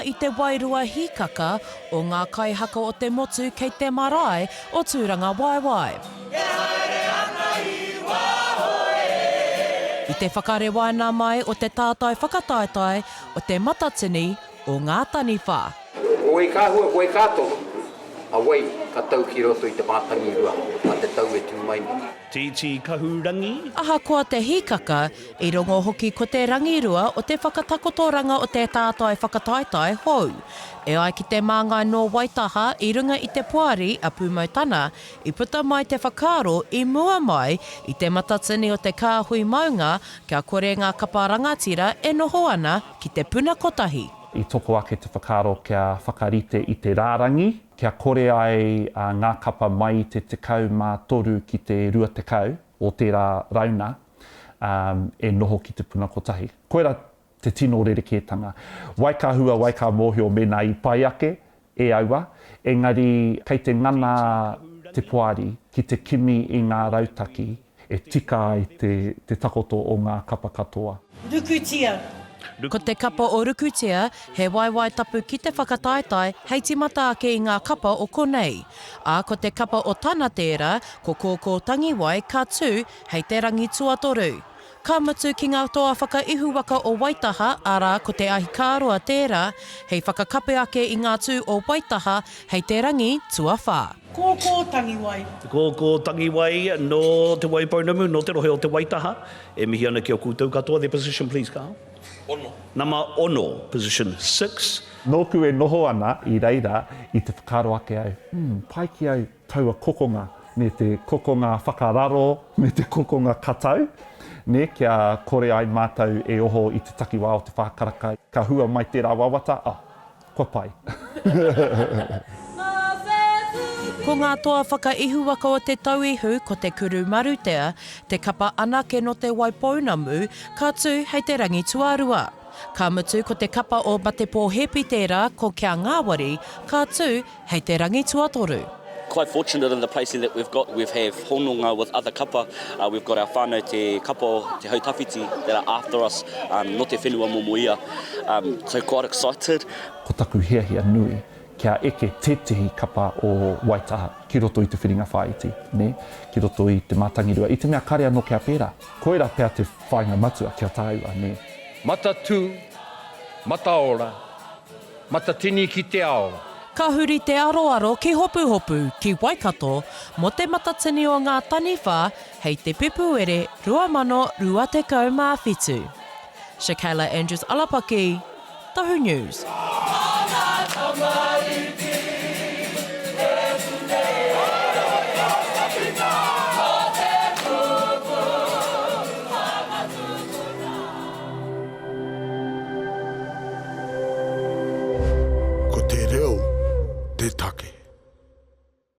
ana i te wairua hīkaka o ngā kaihaka o te motu kei te marae o Tūrangawaewae. E haere ana i waho e. I te whakarewaina mai o te tātai whakataetae o Te Matatini o Ngā Taniwha. Ko wai ka hua, ko wai ka tohu, a wai ka tau ki roto i te mātangirua a te tau e tū mai nei. Tītī Kahurangi. Ahakoa te hīkaka, i rongo hoki ko te rangirua o te whakatakotoranga o te tātai whakataetae hou. E ai ki te māngai nō Waitaha i runga i te poari a Pūmau Tana, i puta mai te whakaaro i mua mai i te matatini o te kāhui maunga kia kore ngā kapa rangatira e noho ana ki te puna kotahi. I toko ake te whakaaro kia whakarite i te rārangi, kia kore ai ngā kapa mai i te 13 ki te 20 o tērā rauna e noho ki te puna kotahi. Koirā te tino rerekētanga. Wai ka hua, wai ka mōhio mēnā i pai ake, e aua, engari kei te ngana te poari ki te kimi i ngā rautaki e tika ai te takoto o ngā kapa katoa. Rukutia. Ko te kapa o Rukutia, he waewae tapu ki te whakataetae hei timata ake i ngā kapa o konei. Ā, ko te kapa o Tana tērā, ko Kōkō Tangiwai ka tū hei te rangi tuatoru. Ka mutu ki ngā toa whakaihuwaka o Waitaha, arā, ko Te Ahikāroa tērā, hei whakakape ake i ngā tū o Waitaha hei te rangi tuawhā. Kōkō Tangiwai. Kōkō Tangiwai, nō Te Waipounamu, nō te rohe o Te Waitaha. E mihi ana ki a koutou katoa. Their position please, Carl. Ono. Nama ono, position six. Nōku e noho ana i reira, i te whakaaro ake au, hmm, pai ki au taua kokonga, me te kokonga whakararo, me te kokonga katau, nē, kia kore ai mātou e oho i te takiwā o te whākaraka. Ka hua mai tērā wawata, oh, kua pai. Ko ngā toa whakaihuwaka o Te Tauihu ko Te Kuru Marutea, te kapa anake nō Te Waipounamu, ka tū hei te rangi tuarua. Ka mutu ko te kapa o Matepōhepi tērā ko Kia Ngāwari, ka tū Hei te rangi tuatoru. Quite fortunate in the placing that we've got, we've have hononga with other kapa, we've got our whanau te kapa o Te Hautawhiti that are after us, no te whenua momo ia, so quite excited. Ko taku hiahia nui kia eke tētehi kapa o Waitaha ki roto i te whiringa whāiti, nē, ki roto i te mātangirua, i te mea kare anō kia pērā. Koirā pea te whāinga matua ki a tāua, nē. Matatū, mataora, Matatini ki te ao. Ka huri te aroaro ki Hopuhopu, ki Waikato, mō Te Matatini o Ngā Taniwha hei te Pepuere 2027. Shakayla Andrews Alapaki, Tohu News. Ko te reo.